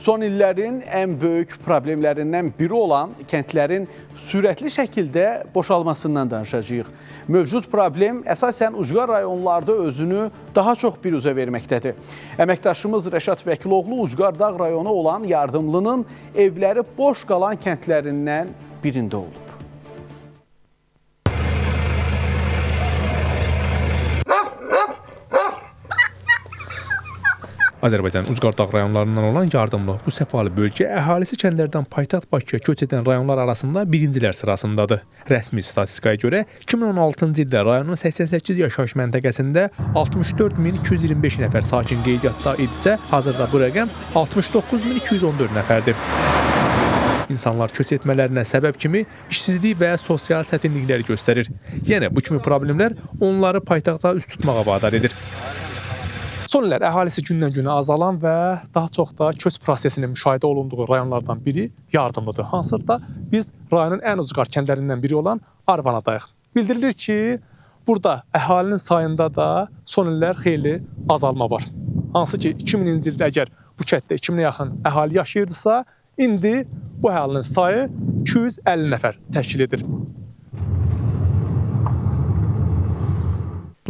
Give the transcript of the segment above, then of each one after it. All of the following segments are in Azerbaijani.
Son illərin ən böyük problemlərindən biri olan kəndlərin sürətli şəkildə boşalmasından danışacağıq. Mövcud problem əsasən ucqar rayonlarda özünü daha çox biruzə verməkdədir. Əməkdaşımız Rəşad Vəkiloğlu Ucqar Dağ rayonu olan Yardımlının evləri boş qalan kəndlərindən birində olub. Azərbaycanın ucqar dağ rayonlarından olan Yardımlı bu səfalı bölgə əhalisi kəndlərdən paytaxt Bakıya köç edən rayonlar arasında birincilər sırasındadır. Rəsmi statistikaya görə 2016-cı ildə rayonun 88 yaşayış məntəqəsində 64.225 nəfər sakin qeydiyyatda idisə, hazırda bu rəqəm 69.214 nəfərdir. İnsanlar köç etmələrinə səbəb kimi işsizlik və sosial çətinlikləri göstərir. Yəni bu kimi problemlər onları paytaxta üz tutmağa vadar edir. Son illər əhalisi gündən-günə azalan və daha çox da köç prosesinin müşahidə olunduğu rayonlardan biri Yardımlıdır. Hansıda biz rayonun ən ucqar kəndlərindən biri olan Arvanadayıq. Bildirilir ki, burada əhalinin sayında da son illər xeyli azalma var. Hansı ki, 2000-ci ildə əgər bu kənddə 2000-ə yaxın əhali yaşayırdısa, indi bu əhalinin sayı 250 nəfər təşkil edir.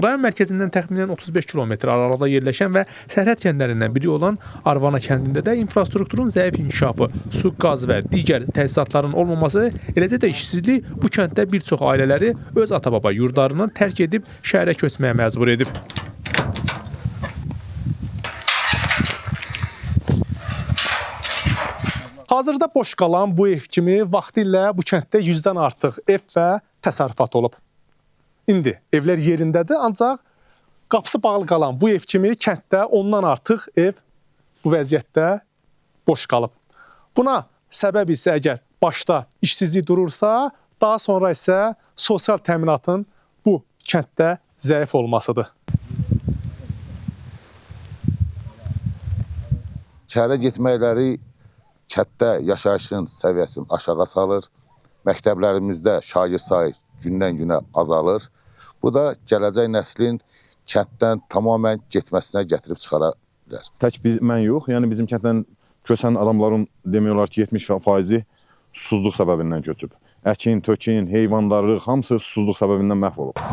Rayon mərkəzindən təxminən 35 kilometr aralıqda yerləşən və sərhəd kəndlərindən biri olan Arvana kəndində də infrastrukturun zəif inkişafı, su, qaz və digər təchizatların olmaması, eləcə də işsizlik bu kənddə bir çox ailələri öz ata-baba yurdlarından tərk edib şəhərə köçməyə məcbur edib. Hazırda boş qalan bu ev kimi vaxtilə bu kənddə 100-dən artıq ev və təsərrüfat olub. İndi evlər yerindədir, ancaq qapısı bağlı qalan bu ev kimi kənddə ondan artıq ev bu vəziyyətdə boş qalıb. Buna səbəb isə əgər başda işsizlik durursa, daha sonra isə sosial təminatın bu kənddə zəif olmasıdır. Şəhərə getməkləri kənddə yaşayışın səviyyəsini aşağı salır. Məktəblərimizdə şagird sayı gündən günə azalır. Bu da gələcək nəslin kənddən tamamilə getməsinə gətirib çıxara bilər. Tək mən yox, yəni bizim kənddən köçən adamların demək olar ki, 70%-i susuzluq səbəbindən köçüb. Əkin, tökin, heyvandarlıq hamısı susuzluq səbəbindən məhv olub.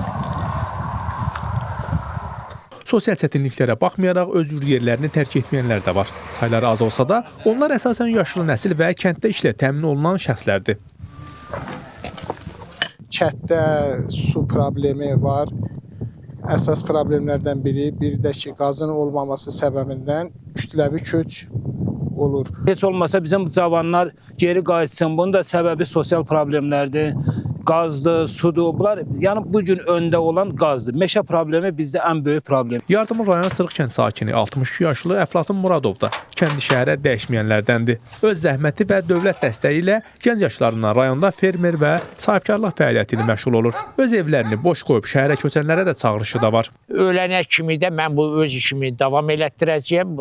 Sosial çətinliklərə baxmayaraq öz yurd yerlərini tərk etməyənlər də var. Sayları az olsa da, onlar əsasən yaşlı nəsil və kənddə işlə təmin olunan şəxslərdir. Kənddə su problemi var. Əsas problemlərdən biri, bir də ki, qazın olmaması səbəbindən kütləvi köç olur. Heç olmasa bizim cavanlar geri qayıtsın. Bunun da səbəbi sosial problemlərdir. Qazdır, sudur. Bunlar, yəni bu gün öndə olan qazdır. Meşə problemi bizdə ən böyük problem. Yardımlı rayon Sırıq kənd sakini 62 yaşlı Əflatun Muradov da kəndi şəhərə dəyişməyənlərdəndir. Öz zəhməti və dövlət dəstəyi ilə gənc yaşlarından rayonda fermer və sahibkarlıq fəaliyyəti ilə məşğul olur. Öz evlərini boş qoyub şəhərə köçənlərə də çağırışı da var. Ölənə kimi də mən bu öz işimi davam elətdirəcəyəm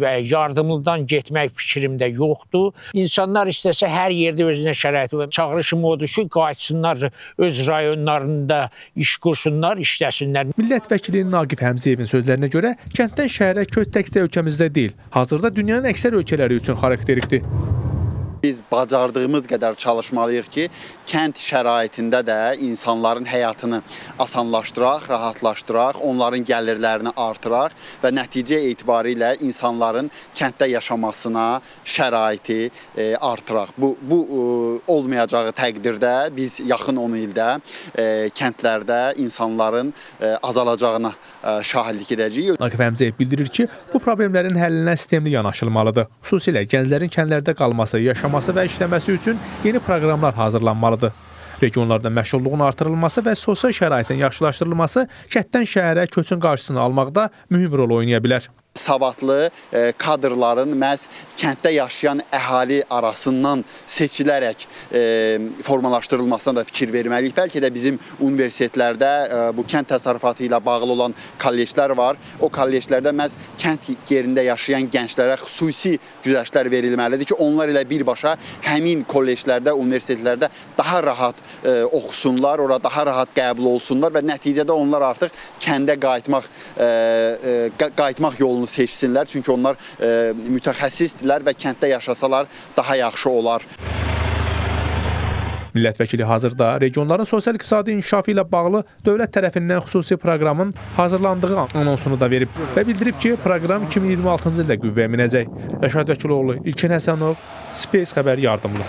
və Yardımlıdan getmək fikrim də yoxdur. İnsanlar istəsə hər yerdə özünə şərait var. Çağırışım odur ki, qayıtsınlar, öz rayonlarında iş qursunlar, işləsinlər. Millət vəkili Naqif Həmzəyevin sözlərinə görə kənddən şəhərə köç təkcə ölkəmizdə deyil, hazırda dünyanın əksər ölkələri üçün xarakterikdir. Biz bacardığımız qədər çalışmalıyıq ki, kənd şəraitində də insanların həyatını asanlaşdıraq, rahatlaşdıraq, onların gəlirlərini artıraq və nəticə etibarilə insanların kənddə yaşamasına şəraiti artıraq. Bu olmayacağı təqdirdə biz yaxın 10 ildə kəndlərdə insanların azalacağına şahidlik edəcəyik. Naqif Həmzəyev bildirir ki, bu problemlərin həllinə sistemli yanaşılmalıdır. Xüsusilə gənclərin kəndlərdə qalması, yaşaması və işləməsi üçün yeni proqramlar hazırlanmalıdır. Regionlarda məşğulluğun artırılması və sosial şəraitin yaxşılaşdırılması kənddən şəhərə köçün qarşısını almaqda mühüm rol oynaya bilər. Savadlı kadrların məhz kənddə yaşayan əhali arasından seçilərək formalaşdırılmasına da fikir verməliyik. Bəlkə də bizim universitetlərdə bu kənd təsərrüfatı ilə bağlı olan kolleclər var. O kolleclərdə məhz kənd yerində yaşayan gənclərə xüsusi güzəştlər verilməlidir ki, onlar ilə birbaşa həmin kolleclərdə, universitetlərdə daha rahat oxusunlar, ora daha rahat qəbul olsunlar və nəticədə onlar artıq kəndə qayıtmaq yolunu rayonunu seçsinlər, çünki onlar mütəxəssisdirlər və kənddə yaşasalar daha yaxşı olar. Millət vəkili hazırda regionların sosial-iqtisadi inkişafı ilə bağlı dövlət tərəfindən xüsusi proqramın hazırlandığı anonsunu da verib və bildirib ki, proqram 2026-cı ildə qüvvəyə minəcək. Rəşad Vəkiloğlu, İlkin Həsənov, Space Xəbər Yardımlı.